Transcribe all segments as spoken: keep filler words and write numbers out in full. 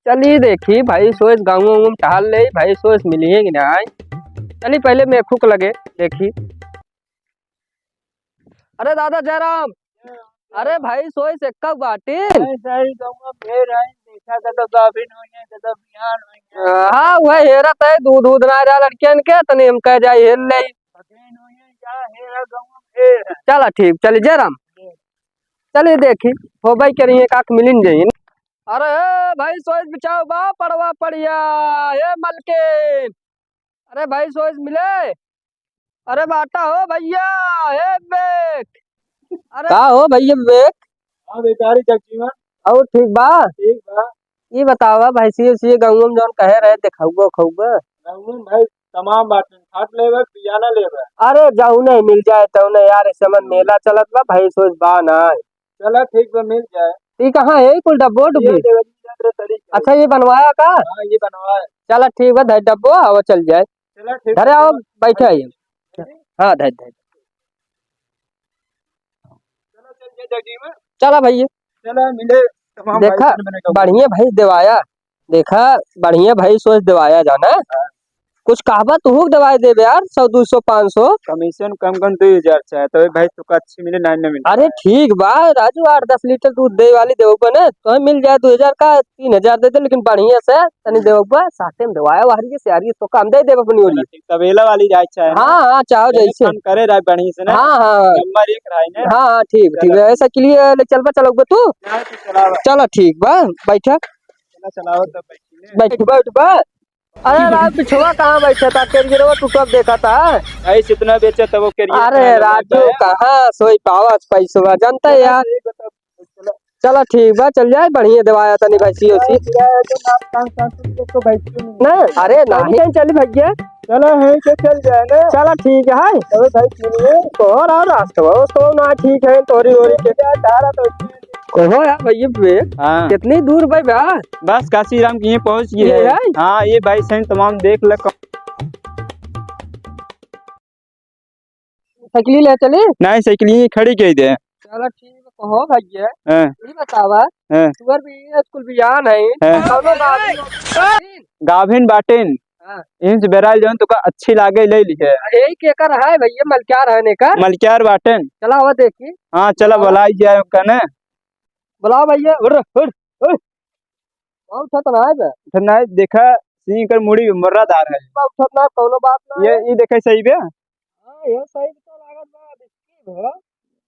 चली देखी भैंस वैस गाँव वाँव में टहल लेई, भैंस वैस मिली है कि नाहीं। चली पहले मेखू के लगे देखी। अरे दादा जयराम, अरे भैंस वैस एक्का बाटी? भैंस आई गाँव में ढेर है, देखा कदो गाभिन होई है, कदो बियान होई है। हाँ, वह हेरत है, दूध, दूध ना रहा लड़कियन के, तनी हम कह जाई हेर लेई। पकड़े होई है, जा हेरा गाँव में ढेर है। चला ठीक, चली जयराम। चली देखी, होबई करी, एक आँख मिलिन जाई। अरे ए भैंस वैस बिचाऊ बा, पड़वा पड़िया, ए मलकिन। अरे भैंस वैस मिले? अरे बाटा हो भैया, ए बेक। अरे का हो भैया बेक? हाँ, बेचारी जगजीवन। और ठीक बा? ठीक बा। ई बतावा, भैंसी उसी गाँव में जौन कहे रहे, देखउबा, उखउबा? गाँव में भाई तमाम बाटे, खाट लेबे, बियाना लेबे। अरे, जौने मिल जाए, तौने यार, इस समय मेला चलत बा, भैंस वैस बा ना। चला, ठीक बा, मिल जाए। ई कहाँ है, कुल डब्बो ये डुब्बी? देवरिया के तरीके। अच्छा, ये बनवाया का? हाँ, ये बनवाया। चला, ठीक बा, धर डब्बो, आओ, चल जाए। चला, ठीक धरे बा, आओ, चला। बैठे आइए। हाँ, धर, धर। चला, चल जाए, जल्दी में। चला, भैया। चला, मिले, तमाम देखा, भाई, बढ़िया भैंस देवाया। देखा, बढ़िया भैंस वैस देवाया जाना। हाँ। कुछ कहबा, तू देवाए देबे यार, सौ, दो सौ, पाँच सौ। कमीशन कम कम दो हजार चाहे, तो भाई तुका अच्छी मिले, नाइन में मिले। अरे ठीक बा राजू, आठ दस लीटर दूध दे वाली देबे ना, तो मिल जाए दो हजार का, तीन हजार दे दे, लेकिन बढ़िया से तनी देबे, साथे में देवाया वाहरी के, सियारी तो काम दे देबे अपनी ओरी। चलो ठीक, तबेला वाली जाए चाहे ना। हाँ, हाँ, चाहो जैसे जैसे। काम करे रहे बढ़िया से ना। हाँ, हाँ। नंबर एक रहे ना। हाँ, हाँ, ठीक, ठीक चलो। है, ऐसा के लिए ले चलबा, चलबा तू। चला तू, चलावा। चलो ठीक बा, बैठा। चला, चलावा तब बैठी ने। बैठ, बैठ बा। अरे राज, पिछवा कहाँ बैठे था? कैरियरवा टूटत देखा था। भैंस इतना बेचे तब वो कैरियर अरे कहाँ राजू, लगा है? कहाँ सोई पावत पैसवा, जानता है यार। चला ठीक बा, चल जाए, बढ़िया देवाया तनी भैंसी उसी। ना, अरे नहीं, कहीं चली भैया। चला है के चल जाए ना। चला ठीक है। तोहर और रास्ता हो, तो ना ठीक है, तोरी ओरी के। कहो यार भैया बे, हाँ। कितनी दूर भाई बा? बस काशीराम के यहीं पहुँच गए ये हैं। है? हाँ, ये भाई सही तमाम देख ले। साइकिल ले चली? नहीं, साइकिल यहीं खड़ी कइ दे। चलो ठीक है, कहो भैया। हाँ। ये बतावा, हाँ। सुअर भी है, कुल बियान है। हाँ। कौनो गाभिन? गाभिन बाटेन। हाँ। इनसे बेराल जौन तुका अच्छी लागे, ले लिहे। अरे, एक एकर है भैया, मलक्यार है ने का? मलक्यार बाटेन। चला हुआ देखी। हाँ, चला बुलावा। बुलाई जाए उनका ने। बुलावा भैया, उड़, उड़, उड़। बहुत खतरनाक है। खतरनाक, देखा, सिंह कर मुड़ी मुर्रादार है। बहुत खतरनाक, कौनो बात ना ये, है। ये देखे सही बे? हाँ, ये सही तो लागत बा, अब इसकी बे।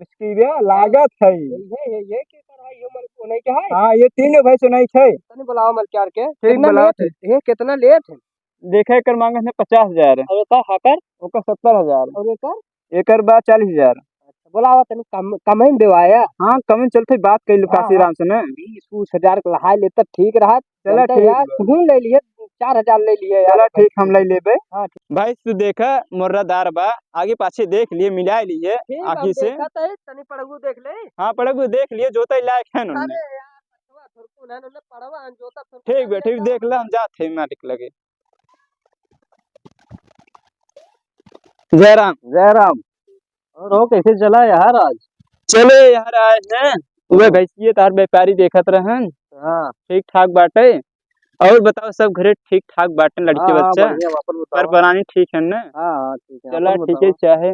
इसकी बे लागत है। ये, ये, ये के कर है, ये मल को नहीं के है? हाँ, ये तीन भाई से नहीं है। तनी बुलावा मलक्यार के। ठीक, कितना बुलावा लेत है? थे। ये कितना लेत है? देखा, एकर मांगत है पचास हजार। और एकर हाकर? ओकर सत्तर हजार। और एकर? एकर बा चालीस हजार। अच्छा, बोलावा तनी कम, कम ही देवाया। हाँ, कम ही चलते, बात कर लो हाँ, काशीराम हाँ। से ना। बीस उस हजार के लहाई लेता ठीक रहा। चला, जानते ठीक यार, बा। तू ले लिए, चार हजार ले लिए यार। चला, ठीक, हम ले लेबे। हाँ, ठीक। भाई, तू देखा, मुर्रादार बा, आगे पाछे देख लिए, मिला लिए ठीक बा, आँखी से। देखा तो है, तनी पड़गू देख ले। हाँ, पड़गू देख लिए, जोते लायक है ना। अरे यार, पछवा थोड़को ना, ना पड़वा, जोता थोड़को ठीक ना बे, ठीक, लेता। देख ले, हम जात है मालिक लगे। जयराम। जयराम। और हो, कैसे चला यार आज? चले यार, आए हैं। वे हाँ। भैंसिए तार व्यापारी देखत रहन। हाँ। ठीक ठाक बाटे। और बताओ, सब घरे ठीक ठाक बाटे, लड़के हाँ, हाँ, बच्चा? बढ़िया, अपन बताओ। पर परानी ठीक है ना? हाँ, हाँ, ठीक है, चला, अपन ठीक है, बताओ। चाहे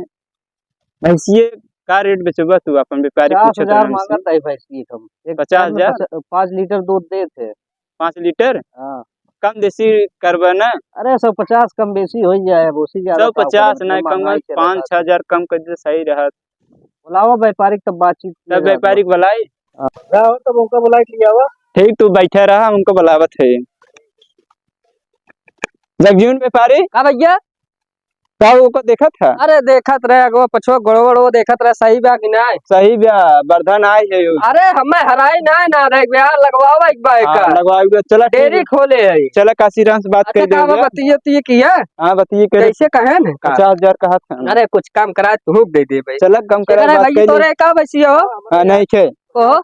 भैंसिए का रेट बेचबा तू अपन व्यापारी पूछत रहन से? पचास हजार मांगत है भैंसिए हम। एक पचास हजार? टाइम में पच-, पाँच लीटर दूध देत है। पाँच लीटर? हाँ। कम बेसी करबे ना? अरे, सौ पचास कम बेसी हो जाए, अब उसी ज्यादा सौ पचास का करें, नहीं, कम महंगाई चले पाँच छह हजार कम कर दे, सही रहत। बुलावा व्यापारी, तब बातचीत किया तब जाएगा। व्यापारी बुलाई। हाँ। जाओ, तब उनका बुला के ले आओ। ठीक, तू बैठे रहा, हम उनको बुलावत है। जगजीवन व्यापारी? का भैया? का ओको देखत है? अरे देखत रहे, अगवा पछवा गोड़ो वोड़ो देखत रहे, सही बा कि नाय? सही बा, बरधा नाय है यो। अरे हमें हराई नाय ना रे बे, लगवावा एक बार हाँ, का। लगवावा, चला डेयरी ठीक है। खोले है। चला काशीराम से बात अच्छा, कर दे का बा, बतिये तिये किया? हाँ, बतिये करे। कैसे कहे न का? पचास हजार कहत है। अरे कुछ कम करा, तू दे दे भाई। चला कम करा, केकरा बात भाई कर ले। तोरे का बचिया हो? हाँ, नहीं खे। कहो।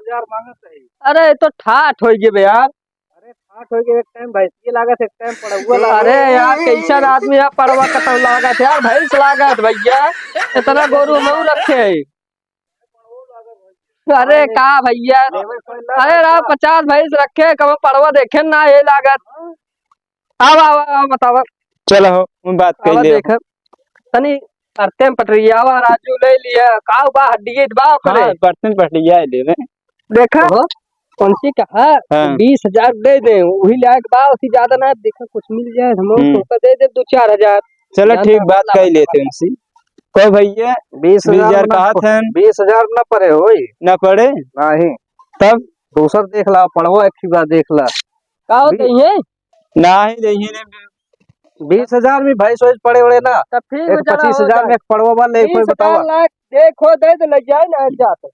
अरे तो ठाठ हो गए बे यार। अरे, ठाठ होई के एक टाइम भैंसिए लागत, एक टाइम पड़ुआ लागत। अरे यार, कैसन आदमी है, पड़वा कतौ लागत यार, भैंस लागत भैया, इतना गोरू हमहू रखे है। अरे का भइया, अरे राव पचास भैंस रखे, कब पड़वा देखे ना ये लागत। आवा, आवा, आवा, बतावा। चला हो, हम बात कर आवा ले। देख, तनी परते में पटरियावा, राजू ले लिया, का बा, हड्डी बा ओकरे? हाँ, परते में पटरिया ले रे। देखा, कौन सी कहा, हाँ। बीस हजार दे दे, वही लायक बा, उसी ज्यादा ना, देखा, कुछ मिल जाए, हम हम्म। तो दे दे दो चार हजार। चला, ठीक, बात कर लेते उनसे। को भइया, बीस हजार बीस हजार ना कहा प-, था। बीस हजार ना पड़े होई। ना पड़े? नहीं। तब? दूसर देख ला, पड़वा एक ही बार देख ला। का होते हैं? नाही, देही ने। बीस हजार में भैंस वैस पड़े उड़े ना। तब ठीक एक बा, चला, पच्चीस हजार हो में जाए। एक पड़वा बा, ले कोई बीस हजार बतावा। लाख, देखो, दे दे, ले जाए ना, जाते।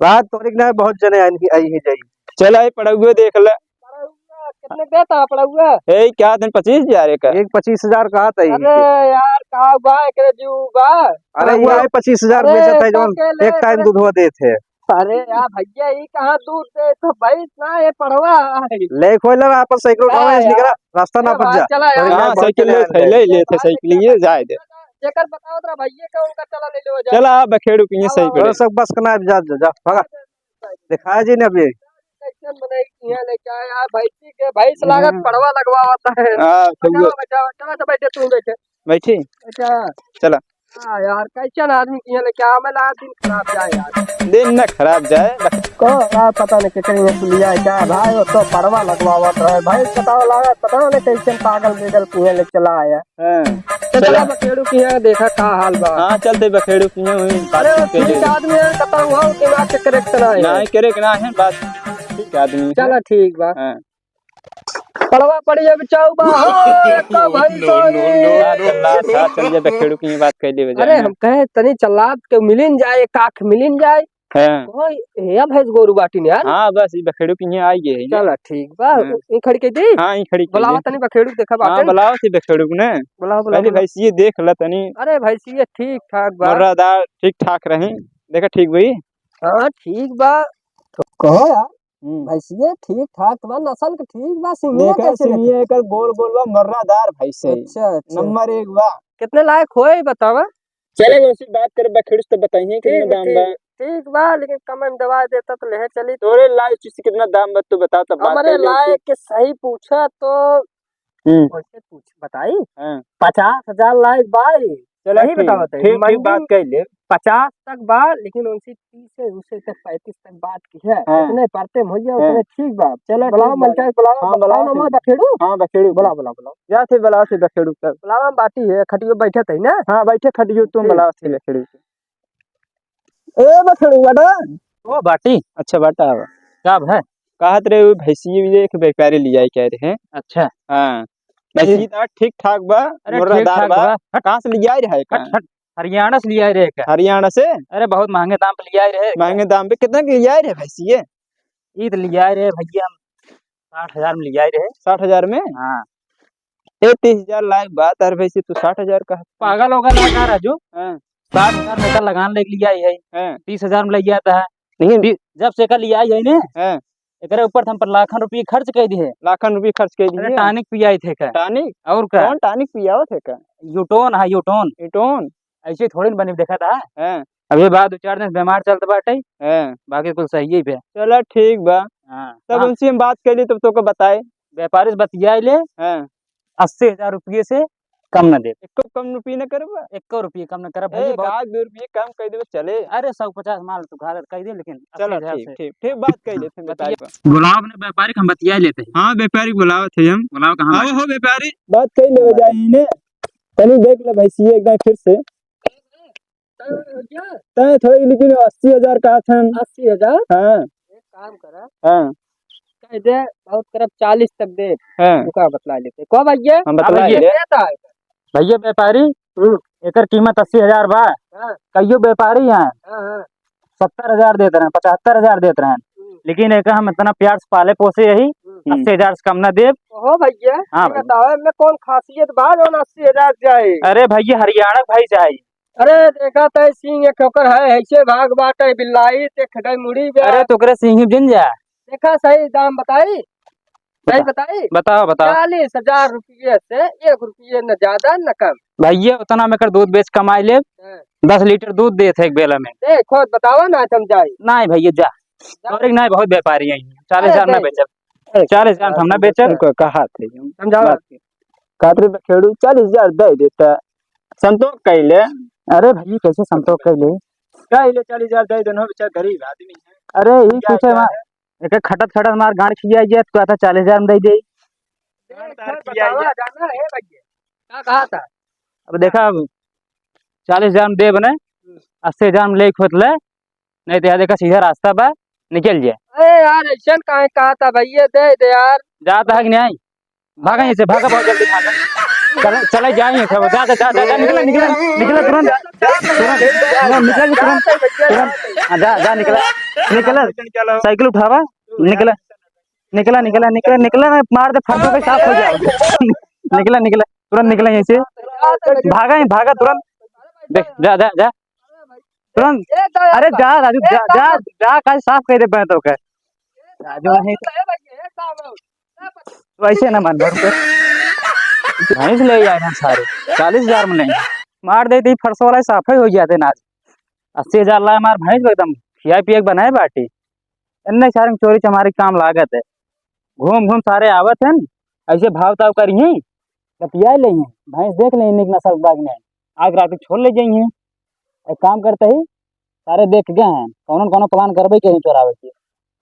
रात तोरिक ना बहुत जने आई, आई ही जाई। चल, आई पड़ौगो देख ले। पड़ौगा कितने देता है पड़ौगा? ए, क्या दिन पच्चीस हजार एक है? एक पच्चीस हजार कहा था ये। अरे यार, का बा, एकरे जीव बा। अरे, ये पड़ौगा। आए पच्चीस हजार अरे, बेचत है, का जौन के ले, एक टाइम एकरे दूधवा देत है। अरे यार भइया, ई कहाँ दूध दे? तो भैंस ना, ये पड़वा है। ले खोल ले, आपन साइकिल उठावा, हाँ ऐसे यार। निकला, रास्ता ए नापत भाई, जा। चला यार। अरे हाँ, बहुत साइकिल चले ले आए थे, हैं। ले, ले थे साइकिल, ये जाए दे। जेकर बताओ तोरा भइया का, उनका चला ले लो जा। चला, बखेड़ू की ये आओ, साइकिल आओ। है। सब बस का ना, जा, जा, जा, भागा। दिखाया जी ने अभी। कैसन बनाई किया लेके आया यार, भैंसी के, भैंस लागत हम्म। पड़वा लगवावत है। हाँ, तो बचाओ, वो बचाओ, चला तो बैठे, तू बैठे। बैठी? अच्छा। चला। हाँ यार, कैसन आदमी किया लेके आया, मैं ला दिन खराब जाए यार। दिन न खराब जाए। को यार, पता नहीं कितने में पुलिया है क्या भाई, वो तो पड़वा लगवावत रहे भाई, पता वाला, पता नहीं कैसन पागल बिगल किया ले चला आया। हाँ। तो चला चला। बखेड़ू किया देखा का हाल बा। हाँ, चलते बखेड़ू किया, वहीं अरे, बातचीत कर ठीक ले। आदमी है, पता हुआ, दिमाग के करेक्ट ना है। नहीं, करेक्ट ना है, बात ठीक आदमी है। चला, ठीक बा। हाँ। पड़वा पड़ी अब चाऊ बा, हो, एक तो भाई तो ये। हाँ, चल, लात, हाँ, चल, ये बखेड़ू की बात कर ले बजाय अरे, ना। हम कहे, तनी चलात के मिलिन जाए, एक आँख मिलिन जाए। हाँ। ओए, हे भैंस गोरू बाटिन यार। हाँ, बस, ई बखेड़ू के यहाँ आई गए है ना। चला, ठीक बा। हाँ। ई खड़ी कइ दी? हाँ, ई खड़ी कइ बुलावा दी। तनी बखेड़ू देखा हाँ, बाटे। बुलावा सी बखेड़ू ने। बुलावा, बुलावा, पहले बुलावा। भैंसिये देख ला तनी। अरे, भैंसिये ठीक ठाक बा। मुर्रादार ठीक ठाक रही। देखा, ठीक बई? हाँ, ठीक बा। तो कहो यार, हम्म। भैंसिये ठीक ठाक बा, नस्ल के ठीक बा, सिंगिया देखा, कैसे सिंगिया रहते? एकर गोल गोल बा, मुर्रादार भैंस है। अच्छा, अच्छा। नंबर एक बा। कितने लायक होए, बतावा? चले, वैसे बात करे, बखेड़ू से तो बताइए, कितना ठीक, दाम बा। ठीक, ठीक बा, लेकिन कम में दवा देता तो लेहे चली। तोरे लायक चीज से कितना दाम बा, तू बता, तब बात हमरे कर ले लायक उसे। के सही पूछा तो हम्म। कैसे पूछ, बताई? हाँ। पचास हजार लायक बा ई। चलो सही ठीक, बताओ तो, ठीक, ठीक मंडी बात कर ले। पचास तक बा, लेकिन उनसे तीस से, उससे तक पैंतीस तक बात की है। हाँ। उतने परते में हो जाए, हाँ। उतने ठीक बा। चलो बुलाओ ठीक बा। मंचाई, बुलाओ, हाँ, बुलाओ बुलाओ ना ठीक। माँ बखेड़ू। हाँ, बखेड़ू। बुलाओ, बुलाओ, बुलाओ। जा थे, बुलाओ थे बखेड़ू तब। बुलाओ, हम बाटी है, खटियो बैठे थे ना। हाँ, बैठे खटियो, तुम ठीक, बुलाओ थे ठीक। बखेड़ू। ए बखेड़ू बाटा। ओ बाटी। अच्छा बाटा आवा। का है? कहत रहे वो भैंसिया भी एक व्यापारी लियाई कह रहे हैं। अच्छा। हाँ। भैंसी ए। तो ठीक ठाक बा, अरे मुर्रादार ठीक ठाक बा। बा। हट। कहाँ से लियाई रहे हट, का? हट। हरियाणा से लियाई रहे का? हरियाणा से? अरे बहुत महंगे दाम पे लियाई रहे। महंगे दाम पे कितना के लियाई रहे भैंसिया? ई तो लियाई रहे भैया हम साठ हजार में लियाई रहे। साठ हजार में? हाँ। ए, तीस हजार लायक बात, अरे भैंसी तू साठ हजार का। पागल हो गया का राजू? हाँ। साठ हजार में एकर लगान लेके लियाई है। हाँ। तीस हजार में ले गया था। लेकिन ती-, जब से एकर लियाई है ने, हाँ। एकरे ऊपर तो हम पर लाखन रुपये खर्च कर दिए। लाखन रुपये खर्च कर अरे दिए। टॉनिक पियाई थे का? टॉनिक? और का? कौन टॉनिक पियावत है का? यूटोन है, यूटोन। यूटोन? ऐसे थोड़ी न बनी देखा था। हाँ। अभी बाद दो चार दिन से बीमार चलत बाटे। हाँ। बाकी कुल सही ही बे। चला ठीक बा। हाँ। तब हाँ। उनसे हम बात कर ली तब तोके बताए। व्यापारी से बतियाई ले। हाँ। अस्सी हजार रुपये से कम न दे। एको कम रुपये न करबा? एको रुपये कम न करब ए, भैया, बहुत आध दो रुपये कम कर देबे, चले। अरे, सौ पचास माल तू घालत कह दे, लेकिन चलो, अस्सी हजार ठीक, से। ठीक, ठीक, बात कर लेते हैं बतिया। व्यापारी पर। बुलाओ अपने व्यापारी के, हम बतिया लेते हैं। हाँ, व्यापारी बुलाओ थे हम। बुलाओ, कहाँ आओ बैठे? हो व्यापारी, बात कर ले जाए इन्हें। तनी देख ले भैंसिया एक बार फिर से। तय थोड़ी, लेकिन अस्सी हजार कहा था। अस्सी हजार? हाँ। एक काम करा। हाँ। कह दे, बहुत करब चालीस तक दे। हाँ। रुका, बतला लेते। को भैया? हम बतला हाँ, भैया। ले। देता है। भैया व्यापारी, हम्म। एकर कीमत अस्सी हजार बा। हाँ। कहियो व्यापारी हैं। हाँ, हाँ। सत्तर हजार देत रहे, पचहत्तर हजार देत रहे। हम्म। लेकिन एकर हम इतना प्यार से पाले पोसे यही, हम्म। अस्सी हजार से कम ना देब। ओहो भैया, हाँ ये भैया। बताओ, एमे कौन खासियत बा जौन अस्सी हजार जाए? अरे भैया, हरियाणा भाई जाए। अरे, देखा तय सिंह एक ओकर है, ऐसे भाग बाटे बिल्लाई, ते खटाई मुड़ी बे। अरे, तो ओकरे सिंह जिन जा। देखा सही दाम बताई? सही बता। बताई? बताओ, बताओ। चालीस हजार रुपये से एक रुपये न ज्यादा न कम। भैया, उतना में कर दूध बेच कमाई ले। हाँ। दस लीटर दूध देत है एक बेला में। ए, खुद बतावा ना, हम जाई। नहीं भैया, जा। और एक नहीं, बहुत व्यापारी है, चालीस हजार अरे ना दे। बेचब। अरे चालीस हजार हम ना बेचब। उनको कहा थे। समझाओ। बात के। कहत रहे बखेड़ू, चालीस हजार दे देता। संतोष कैले। अरे भाई, कैसे संतोष कैले? कैले चालीस हजार दे देना, बेचारा गरीब आदमी है। अरे, ही क्या पीछे क्या मार, है? एक खटत खटत मार गांड खिया गया, तो कहता चालीस हजार में दे दे। गांड तार खिया गया। जाना है भैया। क्या कहा था? अब देखा, अब चालीस हजार में दे बने, अस्सी हजार में ले खोत ले, नहीं तो यहाँ देखा सीधा रास्ता बा, निकल जाए। अरे यार, ऐसा काहे कहा था भैया, दे दे यार। जाता है कि नहीं? भागा यहाँ से, भागा, बहुत जल्दी भागा। चला, चला जाए यहाँ से, जा, जा, जा, जा, जा, निकला, निकला, निकला तुरंत, तुरंत, निकला, निकला तुरंत, तुरंत, हाँ, जा, जा, निकला, निकला, साइकिल उठावा, निकला, निकला, निकला, निकला, निकला, ना मार दे, फटको के साफ हो जाए। निकला, निकला, तुरंत निकला यहाँ से, भागा, भागा तुरंत, देख, जा, जा, जा, तुरंत। अरे जा राजू, जा, जा, जा, काहे साफ कर दे पाए तो का। राजू नहीं तो। वैसे ना मान भर के। भैंस ले आए हैं सारे, चालीस हजार में लेंगे। मार देती फरसों वाला साफ ही हो गया थे ना आज। अस्सी हजार लाए मार भैंस को एकदम खिया पिया के बनाए बाटी। इन्ने सारे चोरी चमारी काम लागत है। घूम घूम सारे आवत हैं, ऐसे भाव ताव करिए, बतिया ले हैं। भैंस देख ले इन्ने नस्ल बाग में। आज रात छोड़ ले जाइए। एक काम करते ही, सारे देख गए हैं, कौनो न कौनो plan करबे के नहीं चोरावे के।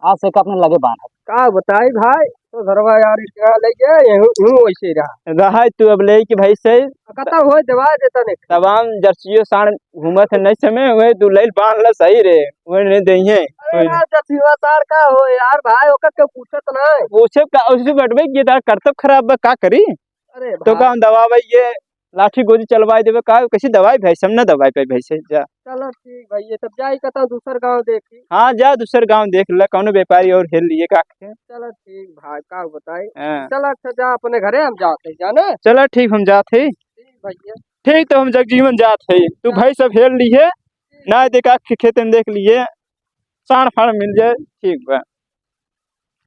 आज से का अपने लगे बांध। का बताई भाई, तो घरवा यार क्या ले गए, यूं, यूं वैसे ही रहा। रहा तू अब ले के भाई से। कता होए देवा देता नहीं। तमाम जर्सियो साण घूमत है, नहीं समय हुए, तू लइल बांध ला सही रे, वो नहीं दइहे। अरे कोई ना, जर्सियो साण का हो यार भाई, ओकर के पूछत ना। पूछे का, उससे बटबे के तार करतब खराब बा, का करी? अरे तो भाई। का हम दबावे ये लाठी गोली चलवाई देबे का? कैसे दबाई भैंस? हम ना दबाई पाई भैंस, जा। चलो ठीक भैया, तब जाई कता दूसर गांव देखी। हाँ, जा दूसर गांव देख ले, कौनो व्यापारी और हेल लिए का। चलो ठीक भाई, का बताई। हाँ। चलो अच्छा, जा अपने घरे, हम जाते हैं, जाने। चलो ठीक, हम जात है। ठीक भैया। ठीक, तो हम जगजीवन जात है, तू हाँ। भैंस सब हेल लिए, ना देखा खे-, खेते में देख लिए, साण फाण मिल जाए, ठीक बा।